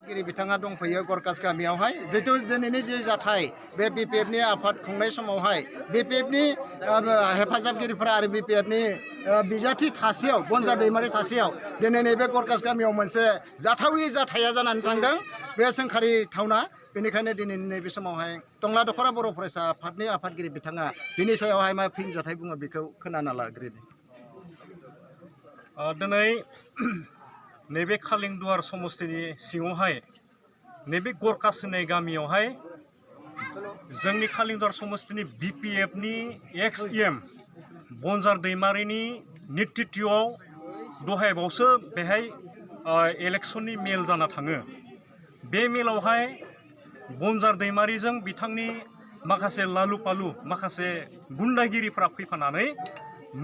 बिथाङा दंफैयो गरकास गामियावहाय जितु दिनैनि जे जाथाय बे बिपिएफनि आफाद खुंनाय समावहाय बिपिएफनि हेफाजाबगिरिफोरा आरो बिपिएफनि बिजाथि थासेयाव बनजार दैमारि थासेयाव दिनै नैबे गरकास गामियाव मोनसे जाथावि जाथाया जानानै थांदों बे सोंखारिथावना बेनिखायनो दिनैनि नैबे समावहाय टंला दख'रा बर' फरायसा आफादनि आफादगिरि बिथाङा बिनि सायावहाय मा फिनजाथाय बुङो बेखौ खोनाना लाग्रोनि। दिनै नैबे खालिंदुवार समस्तिनि सिङावहाय नैबे गरकास होननाय गामियावहाय जोंनि खालिंदुवार समस्तिनि बिपिएफनि एक्स एम बनजार दैमारिनि नेतृत्वआव दहायबावसो बेहाय इलेक्शननि मेल जाना थाङो। बे मेलावहाय बनजार दैमारिजों बिथांनि माखासे लालु पालु माखासे गुन्दागिरिफ्रा फैफानानै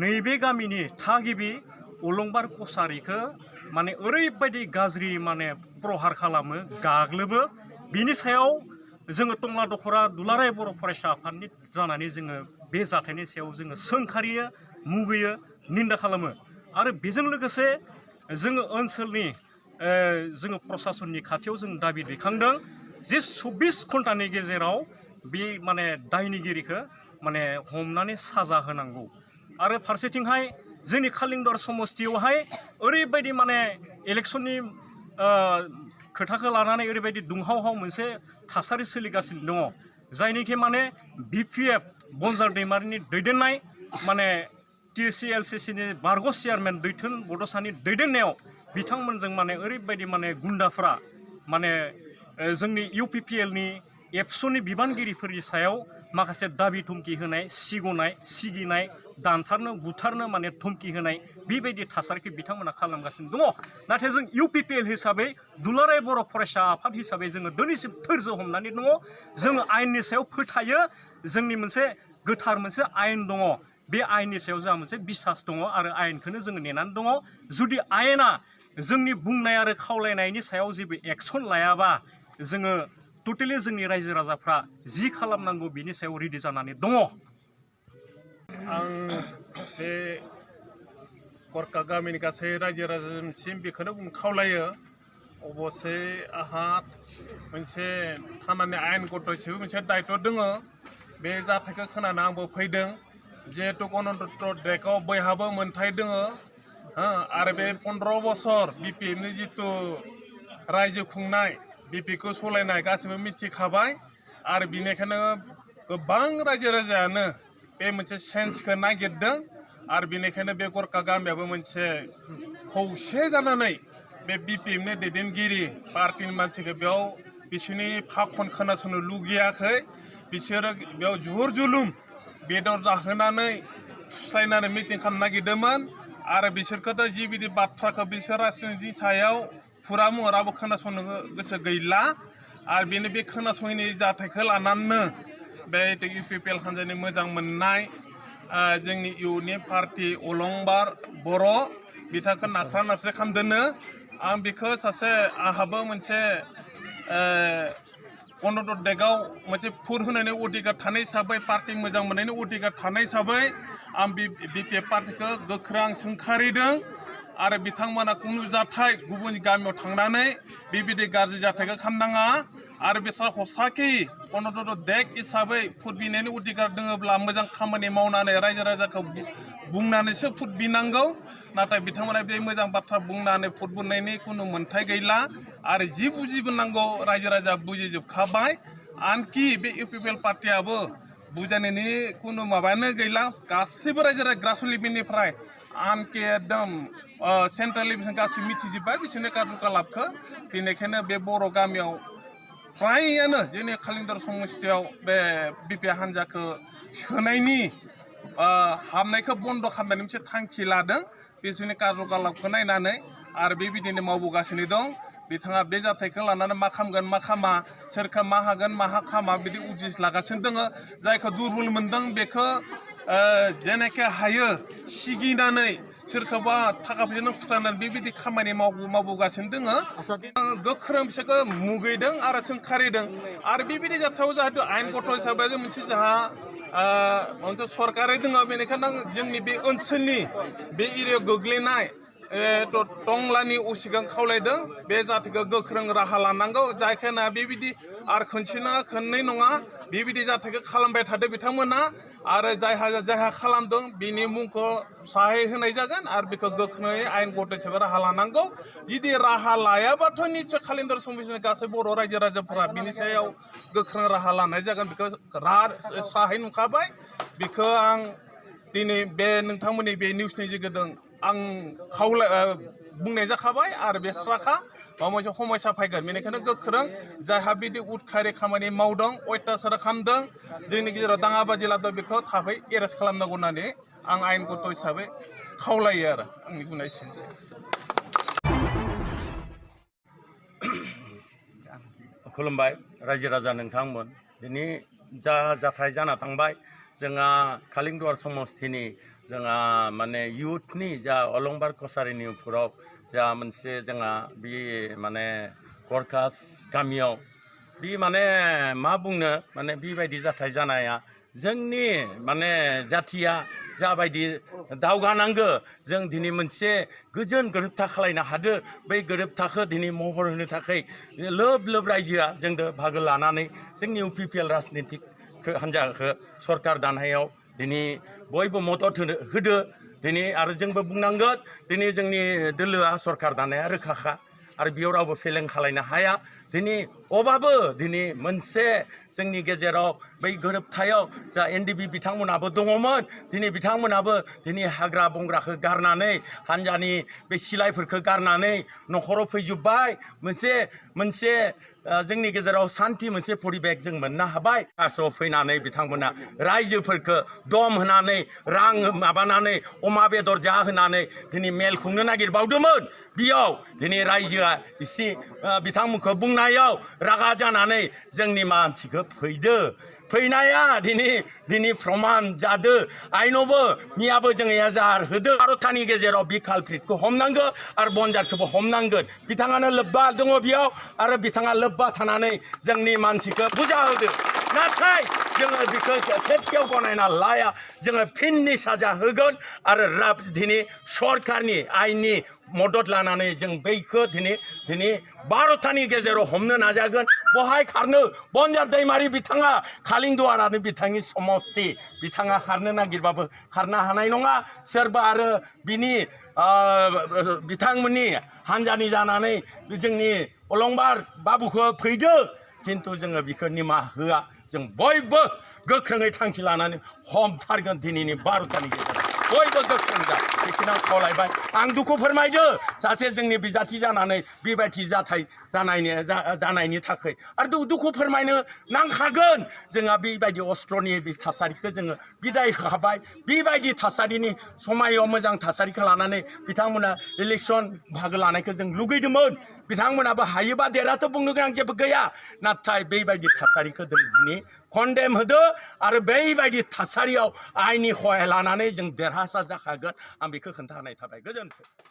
नैबे गामिनि थागिबि अलंबार कसारिखौ माने ओरैबायदि गाज्रि माने प्रहार खालामो गाग्लोबो। बिनि सायाव जोङो टंला दख'रा दुलाराय बर' फरायसा आफादनि जानानै जोङो बे जाथायनि सायाव जोङो सोंखारियो मुगैयो निन्दा खालामो आरो बेजों लोगोसे जोङो ओनसोलनि जोङो प्रसासननि खाथियाव जों दाबि दैखांदों जे 24 घन्टानि गेजेराव बे माने दायनिगिरिखौ माने हमनानै साजा होनांगौ। आरो फारसेथिंहाय जोंनि खालिंदुवार समस्तियावहाय ओरैबायदि माने इलेक्शननि खोथाखौ लानानै ओरैबायदि दुंहावहाव मोनसे थासारि सोलिगासिनो दङ जायनिखि माने बिपिएफ बनजार दैमारिनि दैदेननाय माने TCLCCनि बारग' चेयारमेन दैथुन बड'सानि दैदेननायाव बिथांमोनजों माने ओरैबायदि माने गुन्दाफ्रा माने जोंनि UPPLनि एबसुनि बिबानगिरिफोरनि सायाव माखासे दाबि धमकी होनाय सिगनाय सिगिनाय दानथारनो बुथारनो माने धमकी होनाय बेबायदि थासारिखौ बिथांमोना खालामगासिनो दङ। नाथाय जों UPPL हिसाबै दुलाराय बर' फरायसा आफाद हिसाबै जोङो दिनैसिम थोरजो हमनानै दङ। जोङो आयेननि सायाव फोथायो जोंनि मोनसे गोथार मोनसे आयेन दङ। बे आयेननि सायाव जोंहा मोनसे बिसास दङ आरो आयेनखौनो जोङो नेनानै दङ। जुदि आयेना जोंनि बुंनाय आरो खावलायनायनि सायाव जेबो एक्सन लायाबा जोङो टटेलि जोंनि रायजो राजाफ्रा जि खालामनांगौ बिनि सायाव रेडि जानानै दङ। आं बे गरका गामिनि गासै रायजो राजासिम बेखौनो बुंनो खावलायो अबसे आहा मोनसे थानानि आयेनगत हिसाबै मोनसे दायित्व दङ। बे जाथायखौ खोनानो आंबो फैदों जिहेतु गणतन्त्र देशआव बयहाबो मोनथाय दङ आरो बे 15 बोसोर बिपिएफनि जितु रायजो खुंनाय बिपिखौ सालायनाय गासिबो मिथिखाबाय आरो बिनिखायनो गोबां रायजो राजायानो बे मोनसे सेन्सखौ नागिरदों आरो बिनिखायनो बे गरका गामियाबो मोनसे खौसे जानानै बे बिपिएफनि दैदेनगिरि पार्टिनि मानसिखौ बेयाव बिसोरनि फाखन खोनासंनो लुगैयाखै। बिसोरो बेयाव जुहुर जुलुम बेदर जाहोनानै फुस्लायनानै मिटिं खालामनो नागिरदोंमोन आरो बिसोरखौथ' जिबायदि बाथ्राखौ बिसोर राजनितिनि सायाव फुरा महराबो खोनासंनो गोसो गैला आरो बेनो बे खोनासङैनि जाथायखौ लानानैनो बे UPPL हान्जानि मोजां मोननाय जोंनि इयुनि पार्टि अलंबार बर' बिथांखौ नाख्रा नास्रि खालामदोंनो। आं बेखौ सासे आंहाबो मोनसे गणतन्त्र देशआव मोनसे भट होनायनि अधिकार थानाय हिसाबै पार्टि मोजां मोननायनि अधिकार थानाय हिसाबै आं बिपिएफ पार्टिखौ गोख्रों सोंखारिदों आरो बिथांमोना कुनु जाथाय गुबुन गामियाव थांनानै बेबायदि गाज्रि जाथायखौ खालामनाङा आरो बिसोर हसाखि गणतन्त्र देश हिसाबै भट बिनायनि अधिकार दङब्ला मोजां खामानि मावनानै रायजो राजाखौ बुंनानैसो भट बिनांगौ। नाथाय बिथांमोना बे मोजां बाथ्रा बुंनानै भट बिनायनि कुनु मोन्थाय गैला आरो जि बुजिबोनांगौ रायजो राजा बुजिजोबखाबाय। आनकि बे UPPL पार्टियाबो बुजायनायनि कुनु माबायानो गैला गासिबो रायजो राजा ग्रासरुट लेभेलनिफ्राय आनकि एकदम सेन्ट्रेल लेभेलसिम गासिबो मिथिजोब्बाय बिसोरनि कार्जकलापखौ। बेनिखायनो बे बर' गामियाव फ्रायानो जोंनि खालिंदुवार समस्तियाव बे बिपिएफ हान्जाखौ सोनायनि हाबनायखौ बन्द' खालामनायनि मोनसे थांखि लादों बिसोरनि कार्जकलापखौ नायनानै आरो बेबायदिनो मावबोगासिनो दं। बिथाङा बे जाथायखौ लानानै मा खालामगोन मा खामा सोरखौ मा हागोन मा खामा बिदि उद्दिस लागासिनो दङ। जायखौ दुरबल मोनदों बेखौ जेनेखे हायो सिगिनानै सोरखौबा थाखा फैसाजों फुथारनानै बेबायदि खामानि मावबोगासिनो दङ। गोख्रों बिसोरखौ मुगैदों आरो सोंखारिदों आरो बेबायदि जाथायाव जाहाथे आयेनगत हिसाबै मोनसे जोंहा मोनसे सरकारि दङ। बेनिखायनो जोंनि बे ओनसोलनि बे एरियायाव गोग्लैनाय टंलानि उसिगां खावलायदों बे जाथिखौ गोख्रों राहा लानांगौ जायखायना बेबायदि आरो खनसेना खननै नङा बेबायदि जाथायखौ खालामबाय थादों बिथांमोना आरो जायहा खालामदों बिनि मुंखौ साहाय होनाय जागोन आरो बेखौ गोख्रोङै आयेनगत हिसाबै राहा लानांगौ जुदि राहा लायाबाथ' निस्सय खालिन्दार समितिनि गासै बर' रायजो राजाफोरा बिनि सायाव गोख्रों राहा लानाय जागोन बेखौ साहाय नुखाबाय बेखौ आं दिनै बे नोंथांमोननि बे निउसनि गेजेरजों आं बुंनाय जाखाबाय आरो बे स्राखा माबा मोनसे समस्या फैगोन बेनिखायनो गोख्रों जायहा बिदि उदखारि खामानि मावदों अयथासार खालामदों जोंनि गेजेराव दाङाबाजि लादों बेखौ थाबै एरेस्ट खालामनांगौ होननानै आं आयेनगत हिसाबै खावलायो आरो आंनि बुंनाय एसेनोसै। खुलुमबाय रायजो राजा नोंथांमोन दिनै जा जाथाय जाना थांबाय जोंहा कालिंदुवार समस्तिनि जोंहा माने इयुथनि जा अलंबार कसारिनि उपराव जा मोनसे जोंहा बे माने गरकास गामियाव बे माने मा बुंनो माने बेबायदि जाथाय जानाया जोंनि माने जाथिया जाबायदि दावगानांगो जों दिनै मोनसे गोजोन गोरोबथा खालायनो हादो बै गोरोबथाखौ दिनै महर होनो थाखाय लोब लोब रायजोआ जोंदो बाहागो लानानै जोंनि UPPL राजनितिक हान्जाखौ सरकार दानायाव दिनै बयबो मदद होदो दिनै आरो जोंबो बुंनांगोन दिनै जोंनि दोलोआ सरकार दानाया रोखाखा आरो बेयाव रावबो फेलें खालायनो हाया दिनै अबाबो दिनै मोनसे जोंनि गेजेराव बै गोरोबथायाव जा NDB बिथांमोनाबो दङमोन दिनै बिथांमोनाबो दिनै हाग्रा बंग्राखौ गारनानै हान्जानि बे सिलायफोरखौ गारनानै न'खराव फैजोब्बाय मोनसे जोंनि गेजेराव सान्थि मोनसे परिबेक जों मोननो हाबाय आसामाव फैनानै बिथांमोना रायजोफोरखौ दम होनानै रां माबानानै अमा बेदर जाहोनानै दिनै मेल खुंनो नागिरबावदोंमोन बेयाव दिनै रायजोआ एसे बिथांमोनखौ बुंनायाव रागा जानानै जोंनि मानसिखौ फैनाया दिनै प्रमान जादो आइनावबो मियाबो जोङो एजार होदो भारतनि गेजेराव बे कालप्रिटखौ हमनांगौ आरो बनजारखौबो हमनांगोन बिथाङानो लोब्बा दङ बेयाव आरो बिथाङा लोब्बा थानानै जोंनि मानसिखौ बुजा होदो नाथाय जोङो बेखौ खेबसेयाव गनायना लाया जोङो फिननि साजा होगोन आरो दिनै सरकारनि आयेननि मदद लानानै जों बैखौ दिनै भारतनि गेजेराव हमनो नाजागोन बहाय खारनो बनजार दैमारि बिथाङा कालिंदुवारानो बिथांनि समस्ति बिथाङा खारनो नागिरबाबो खारनो हानाय नङा सोरबा आरो बिनि बिथांमोननि हान्जानि जानानै जोंनि अलंबार बाबुखौ फैदो खिन्थु जोङो बेखौ निमाहा होआ जों बयबो गोख्रोङै थांखि लानानै हमथारगोन दिनैनि भारतनि गेजेराव बयबो गोख्रों जा बेखौनो आं खावलायबाय आं दुखु फोरमायदो सासे जोंनि बिजाथि जानानै बेबायदि जाथाय जानायनि थाखाय आरो दुखु फोरमायनो नांखागोन जोंहा बेबायदि अस्ट्रनि थासारिखौ जोङो बिदाय होखाबाय बेबायदि थासारिनि समायाव मोजां थासारिखौ लानानै बिथांमोना इलेक्सन बाहागो लानायखौ जों लुगैदोंमोन बिथांमोनाबो हायोबा देरहाथ' बुंनो गोनां जेबो गैया नाथाय बेबायदि थासारिखौ जों दिनै कन्डेम होदो आरो बेबायदि थासारियाव आयेननि सहाय लानानै जों देरहासार जाखागोन आं बेखौ खोन्थानाय थाबाय गोजोन्थों।